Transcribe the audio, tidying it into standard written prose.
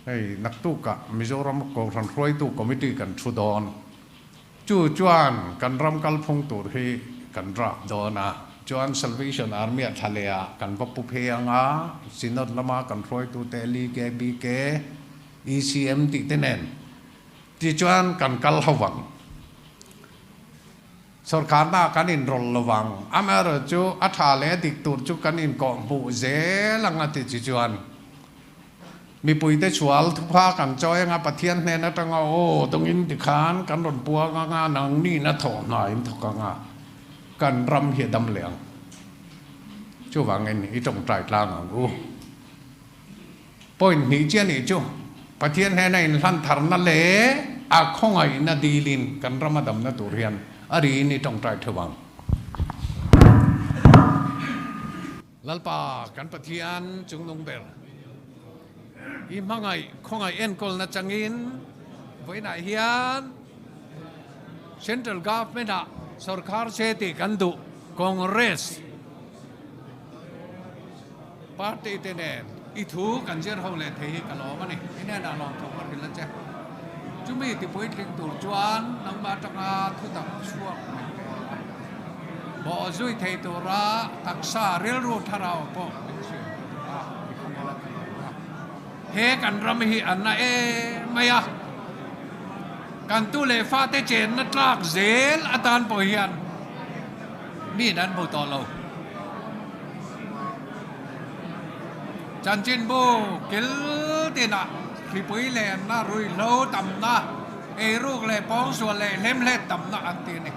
Hei naktukah Mizoram Kohhran Hruaitu Committee kan thu dawn. Chu chuan kan ram kalphung tur hi kan draft dawn a, chuan Salvation Army a thla leh ah kan va pu phei ang a, Synod lama kan hruaitute LEK, BK, ECM tih te nen tichuan kan kal ho vang. Sawrkarna kan inrawlh lo vang. Amaherawhchu a tha leh a dik tur chu kan inkawhhmuh zel ang a ti chi chuan Mipuite sual thupha kan chawi anga Pathian hnen atanga aw dawngin tikhan kan rawn puang anga nangniin a thawh hna in thawk anga kan ram hi a dam leh ang. Chuvangin i tawngtai tlang ang u. Point hnih chiah nih chu Pathian hnena inhlan tharna leh a khawngaihna dilin kan ram a damna tur hian a riin i tawngtai theuh ang. Lalpa kan Pathian chungnung ber, i hmangaih khawngaih enkawlna changin vawiinah hian Central Government ah sorkar che tih kan duh Congress Party te nen i thu kan zir ho leh thei hi ka lawm a ni. I hnenah lawmthu ka hrilh a che. Chumi tipuitling tur chuan nangmah atanga thutak chhuak mai ve a. Bawh zui thei tura taksa rilru thlarau pawh min hriat tur a i khawngel a ka lawm a. He kan ram hi an na em mai a, kan tu leh fate chenna tlak zel atan pawh hian min an hmu tawh lo. Chanchinbu kil tinah hripui lenna, ruihhlo tamna, eiruk leh pawngsual leh hlemhlet tamna an ti a ni.